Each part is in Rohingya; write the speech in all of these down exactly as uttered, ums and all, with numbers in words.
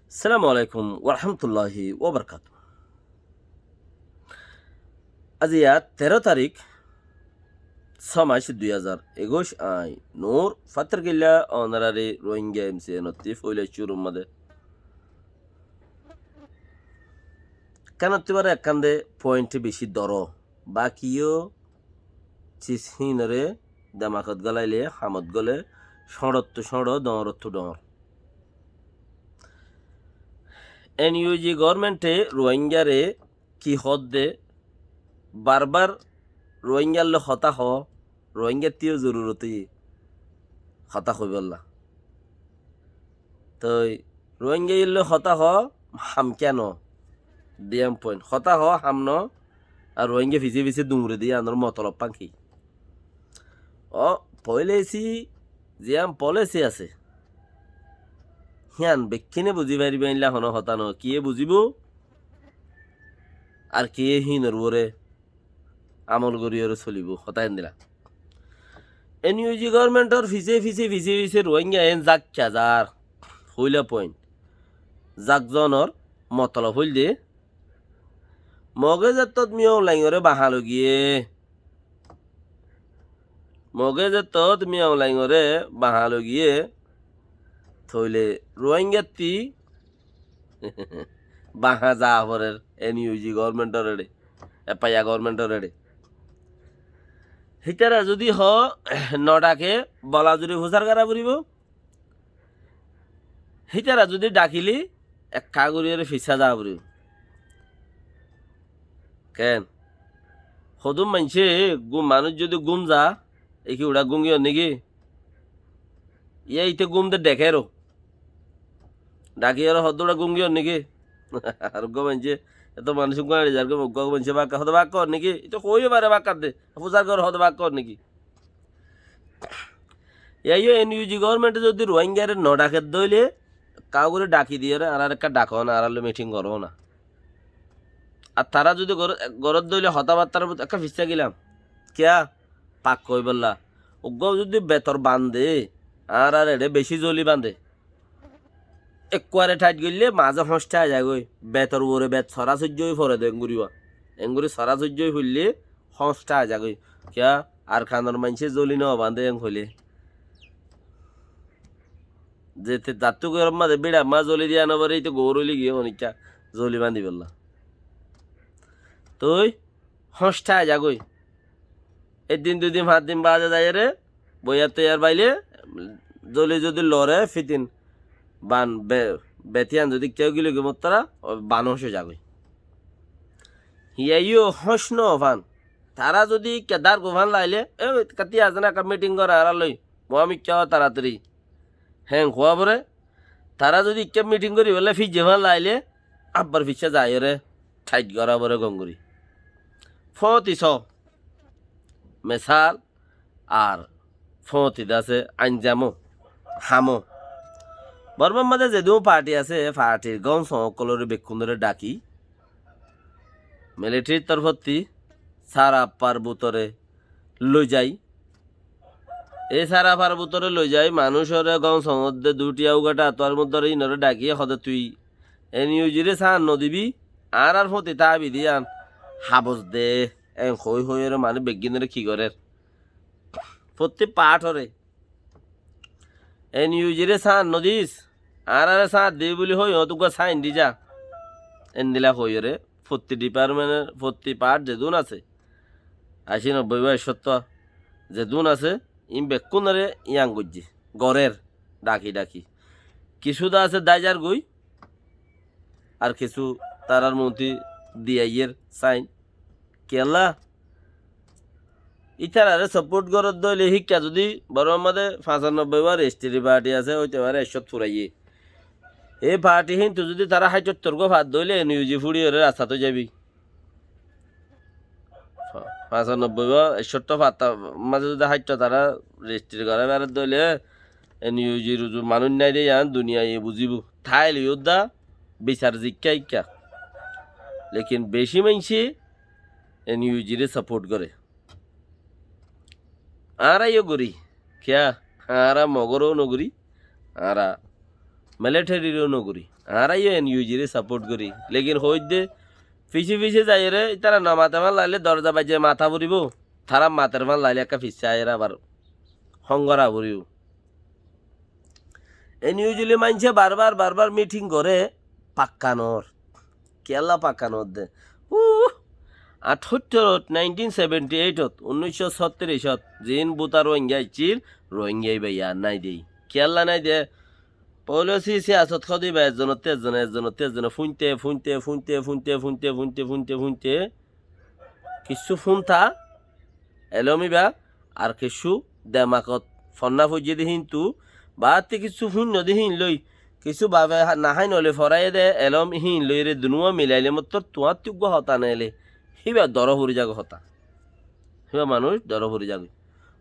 Assalamu alaikum warahmatulláhi wabarakátuhu. Aijja teró tarík, só mac, dui házar ekuic, añí Nur Fattarkilla, ónorari Rohingya M C N ottú foila cúrur mazé. Ekkán ottú bare ekkán de point beci dóro, baki yó sis hínore demakot golaile, hamot gole, cóñçottu cóñço, dóñrottu dóñr. N U G government e Rohingyare ki hoódde, barbar Rohingyar loi hotá hoó, Rohingyattú yó zorurot óiye hotá hoibólla. Toi Rohingya loi hotá hoó, ham kiyá no? Diyam point. Hotá hoó, ham no, ar Rohingya fisé fisé duñre diye, anor motolob fán ki? Ó, policy, ziyán policy asé, híyan bekkúne buzí faribá, éilla honó hotá no. Kiyé buzíbo, ar kiyé hínor uore amol gorí ore solibo, hotá endilla. N U G government or fisé fisé fisé fisé Rohingya en zak kiyá zar, foila point. Zak zonor motolob óilde, Mogé zettót Min Aung Hlaing ore baha loi giyé. Mogé zettót Min Aung Hlaing ore baha loi giyé. Toile Rohingyattú baha za forer N U G government or eçe, F I R government or eçe. Hítara zodi hoó no dhake, bola zuri fusár gora foribo. Hítara zodi dhakile ekká gorí ore fisá za foribo. Ken? Hodún maincé gum, manúic zodi gúm za, e ki uçá gúm giyór niki? Yá ite gúm de dhékero. Dhaki ore hoddé uçá gúm giyór niki? Ar uggúa maincé, eto manúic uggúa añçi zargói, uggúa maincé bákka, hoddé bákka ór niki? Ite hoói fare bákka de, fusár gor hoddé bákka ór niki? Yá yó N U G government e zodi Rohingyare no dhaker dóile, kaugore dhaki diyóre, añárar ekká dhakó na, añárar loi meeting goró na. Ar tará zodi gor-, goré dóile hotábattar ekká fissá gilam. Kiyá? Pak óibolla. Uggúa zodi betor bande, añárar eçe beci zoli bande. Ekkuare tháit goille mazé hóñs thái zagói. Betor uore bet sora soijjó ói fore de enguri wa. Enguri sora soijjó ói foille hóñs thái zagói. Kiyá? Arkanor maincé zoli no bande eng hoile. Zete zattu gorom mazé biça ma zoli diya no fare, ite gour óile giyé onikka zoli bandibolla. Toi hóñs thái zagói. Ek din, dui din, fañs din baade zaiyóre, boiyar toiyar baile, zoli zodi lore, fitin ban be-, betiyan zodi keu gilói goi mottara, o ban hóñs ói zagói. Hiyá yó hóñs no fan. Tará zodi kiyá dar gofán laile, e, kati asé na, ekká meeting gor añárar loi. Mo ami kiyá taratari. Héen hoó fore, tará zodi ikká meeting goríbolla fijjé fán laile, abbar ficcá zaiyóre, tháit gorá fore gom gorí. Fóti só, mesal, ar fóti de asé, ainzamo, hamo. Bormar mazé zedún party asé, e partyr gom song ókkolore bekkúnore dhaki, militaryr torfótti sára appar bútore loi zai. E sára far bútore loi zai, manúicore gom songódde duthiya ugaṭa atuar muddore inore dhaki hode tui N U G re sáan nodibi, añárar fóti tábi diyan habos de, en hoi hoiyore manúic beggúnore ki gorer? Fótti pathore N U G re sáan nodis, añárare sáan di buli hoi, oñtugga sáin di za. Endila hoiyore, fotti department or, fotti part zedún asé, aci nobboi ba ekcót zedún asé, in bekkúnore iyan goijje, gorer, dhaki dhaki. Kissú de asé dái zargoi, ar kissú tarár muúntu di aiyér sáin. Kiyólla? Ítarare support goródde óile híkka zudi Bormar mazé fañsanobboi ba rejistri party asé, óite fare ekcót furaiyé. E party híntu zudi tará háitottor gó fadde óile N U G fúçiyóre rastat ói zaibi. Fa-, fañsanobboi ba ekcót fatta mazé zudi háitta tará rejistri gorái faredde óile N U G r uzu manúic nái de yián duniyaiye buzíbo. Táile yó dá bisar zikká ikká. Lekin beci maincé N U G re support goré. Añára yó gorí. Kiyá? Añára Mogoró nogorí. Añára military ró nogorí. Añára yó N U G re support gorí. Lekin hoóidde fice fice zaiyóre ítara no mate fán lailé dorza baijje mata foribó. Tará mater fán lailé ekká ficcá aiyóre abar hóngora foribó. N U G loi maincé barbar barbar meeting goré, pakka noór. Kiyólla pakka noór de? Uh, athóittorot, nineteen seventy eight ot, unnícco sóttiríc ot, ziín buta Rohingya aiccíl, Rohingya íba yar nái de. Kiyólla nái de? Policy siyasot hoóde íba ezzonottú ezzone, ezzonottú ezzone fúinte, fúinte, fúinte, kissú fúnta, elóm íba, ar kissú demakot fonná foijjé de híntu, baátti kissú fúinno de híin loi, kissú bafe ha-, naháin óile foráiye de elóm híin loiyóre dunúa milailé mottór tuáñttú eggúa hotá neele, híba doró fori zagói hotá. Híba manúic doró fori zagói.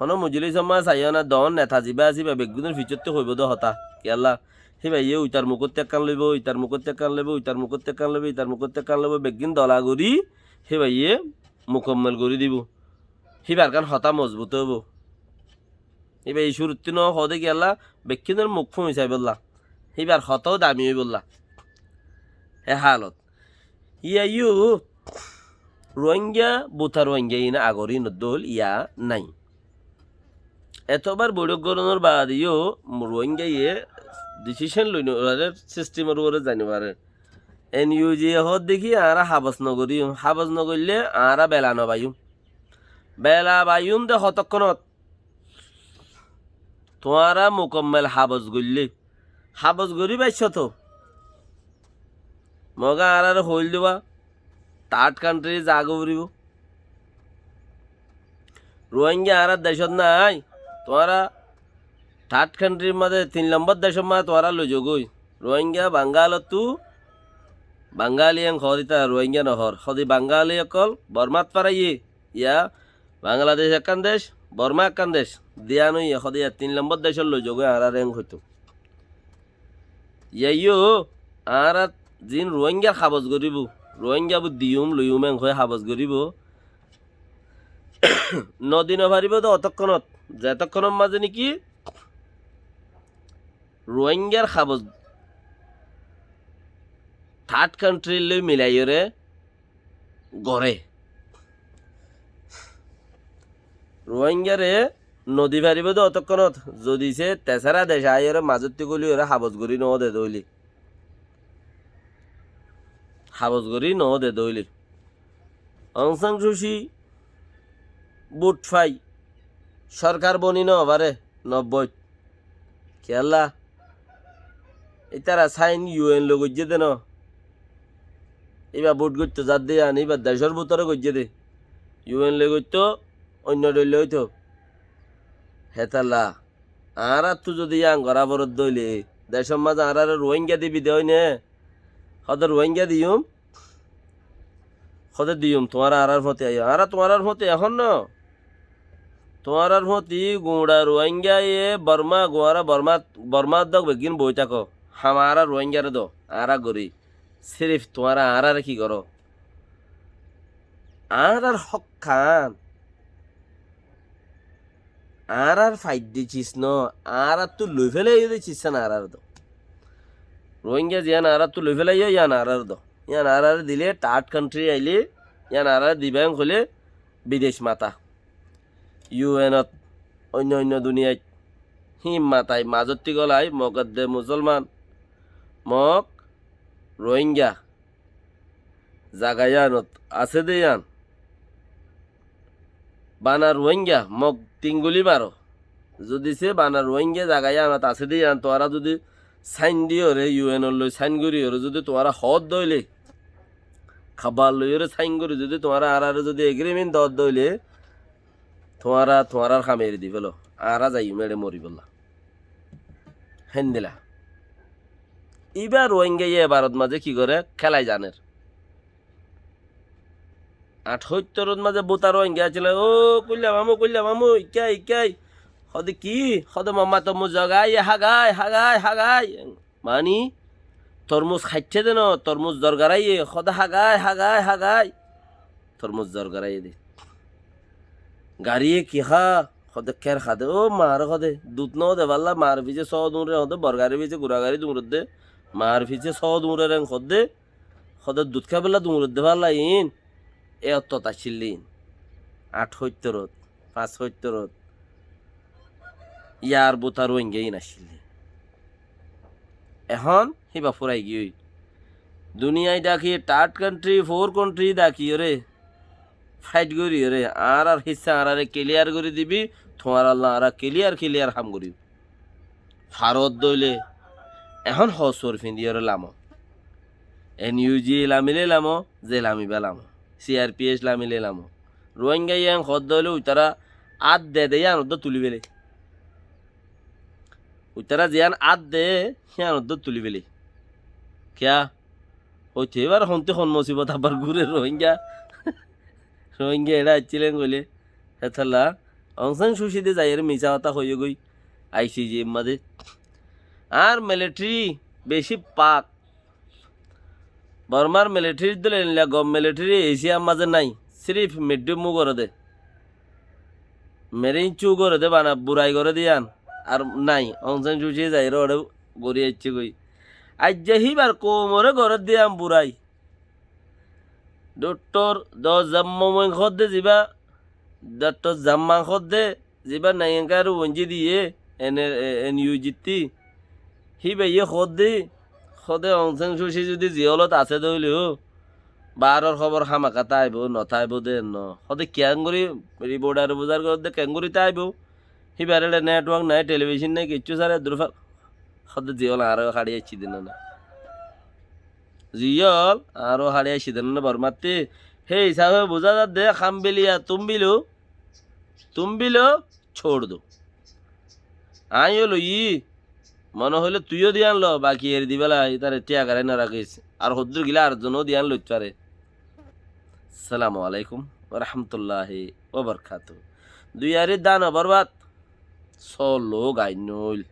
Honó mujilísor mazé saiyó na, doóñr neta zibá asé, íba beggúnor fisóttu hoibóu de hotá. Kiyólla? Híbaye uitar mukóttu ekkán loibóu, uitar mukóttu ekkán loibóu, uitar mukóttu ekkán loibóu, uitar mukóttu ekkán loibóu, beggín dola gorí híbaye mukammel gorí dibóu. Híbar gán hotá mozbut óibou. Híbaye cúruttu nohoó de kiyólla, beggúnor muk fúñi saibólla. Híbar hotáu dami óibolla. Hé haalot. Yá yó Rohingya, buta Rohingya iín agor iín dóil yá nái. Etobár boiçók gorónor baade yó Rohingyaye decision loi nofarer sistemor uore zai nofarer. N U G ye hoódde ki añára habos nogoríyum, habos nogoillé añára bela nobaiyúm. Bela baiyúm de hotókkonot? Tuáñra mukammel habos goillé. Habos gorí baiccó to. Moge añáráre hoóil dibá, third country zagói foribóu. Rohingya añárár decót nái, tuáñra third countryr mazé, tin lombór decór mazé tuáñra loizougói. Rohingya Bangálottú, Bangáli en hoór, ítara Rohingya nohoór. Hóde Bangáli ókkol Bormát faraiyé, yá Bangladec ekkán dec, Bormá ekkán dec, diyan óiye, hóde yá tin lombór decót loizougói añáráre en hoitó. Yá yó, añára ziín Rohingyar habos goríbou, Rohingya bou diyum, loiyum en hoi habos goríbou. Nodi nofaribóu de otókkonot, zetókkonor mazé néki Rohingyar habos third country loi milaiyóre goré. Rohingyare nodi faribóu de otókkonot, zodi se tesara dec aiyóre mazótti góliyóre habos gorí noóde dóile. Habos gorí noóde dóile. Aung San Suu Kyi bút fai, sorkar boni nofaré, nobbóit. Kiyólla? Ítara sáin U N loi goijjé dé no. Íba bút goittó zadde yían, íba decór bútore goijjé dé. U N loi goittó, oinno dhoilla óito. Hétalla, añáráttu zodi yían gorá foredde óile, decór mazé añáráre Rohingya dibi de óine, hóde Rohingya diyum, hóde diyum, tuáñra añárár fúañti aiyó. Añára tuáñrár fúañti ehón no. Tuáñrár fúañti guñça Rohingyaye Bormá, guñça Bormá, Bormár dók beggín boói táko. Ham añára Rohingyare do, añára gorí. Sírif tuáñra añáráre ki goró? Añárár hókkán añárár faidde cis no, añáráttu loifélaiyé de cis san añáráre do. Rohingya ziyán añáráttu loifélaiyé, yían añáráre do. Yían añáráre dilé, third country ailé, yían añáráre dibá en hoilé bidec mata. U N ot, oinno oinno duniyait, híin matai, mazótti gólai, Mog edde Musolman, Mog Rohingya, zaga yíanot asé dé yían. Bana Rohingya, Mog tin guli maro. Zodi se bana Rohingya zaga yíanot asé dé yían, tuáñra zodi sáin diyóre, U N or loi sáin goríyore zodi tuáñra hoódde óile, kabar loiyóre sáin gorí zodi tuáñra añáráre zodi agreement doódde óile, tuáñra tuáñrár ham eri difélo. Añára zaiyum eçé moribólla. Héndilla. Íba Rohingyaye e barot mazé ki goré, kélai zaner. Athóittorot mazé búta Rohingya accíl, "Ó, kuilla mamu, kuilla mamu, ikká, ikká." Hóde ki? Hóde mamma tormuz zorgaráiye, hagai, hagai, hagai. Mani, tormuz háitte de no, tormuz zorgaráiye, hóde hagai, hagai, hagai. Tormuz zorgaráiye de. Garíye ki há? Hóde kér há de. Ó, maáre hóde, dut no de bálla, maár fisé só duñre hóde, bor garír fisé gura garí duñredde. Mar fisé sóo duñrer en hoódde, hoódde dut háibella duñredde fálla iín, e ottót accíl de iín. Añçóittorot, fañsóittorot, yar buta Ruáingga iín accíl de. Ehón híba fúrai giyói. Duniyai dhaki, third country, four country dhakiyóre, fight goríyore, añárar hissá añáráre clear gorí dibi, tuáñralla añára clear, clear ham goríyum. Faródde óile, ehón hoósor fiñdiyóre lamo. NUG lamile lamo, ze lamiba lamo. CRPH lamile lamo. Ruáingga yián hoódde óile uitará át dede yíanoddá tulí fele. Uitará ziyán át de, híanoddá tulí fele. Kiyá? Óite íbar hontí hon mosibot abar gúre Ruáingga. Ruáingga eçé aiccílen hoilé. Hétolla Aung San Suu Kyi de zaiyóre misá hotá hoiyé goi. ICJ mazé. Ar military beci pak. Bormar military dóle enilla gom military Esiyar mazé nái. Sirif meddú mú goré de. Merin cú goré de bana burai goré de yían. Ar nái. Aung San Suu Kyi zaiyóre óre gorí aiccé goi. Aijja híbar koumoré goré de yían burai. Doctor Dor Zamma Wang hoódde zibá, Doctor Zamma hoódde zibá nai enkáru wonji diyé, ene, e, NUG ttí. Híbayé hoódde, hoóde Aung San Suu Kyi zudi ziyólot asé de óile ó, baáror hóbor hámaka táibo, notáibo de no. Hoóde kiángori reportare buzar goródde keéngori táibo. Híbar eçe network nai, television nai, kiccú sára durfal. Hoóde ziyól añára háçi aiccí de no na. Ziyól añára háçi aiccí de no na Bormattí. Hé hisabe buzá zadde, ham biliya tum bilo, tum bilo, chór do. Aññí yó loiyí, mone hoilé tuiyó diyan lo, baki eri dibálla, ítare tíagarái no rakís. Ar hoddúr gilá ar zone ó diyan loit fare. Assalamu alaikum wa rahmatullahi wa barakatuhu. Dui ari dano borbad, sóo lou gain noil.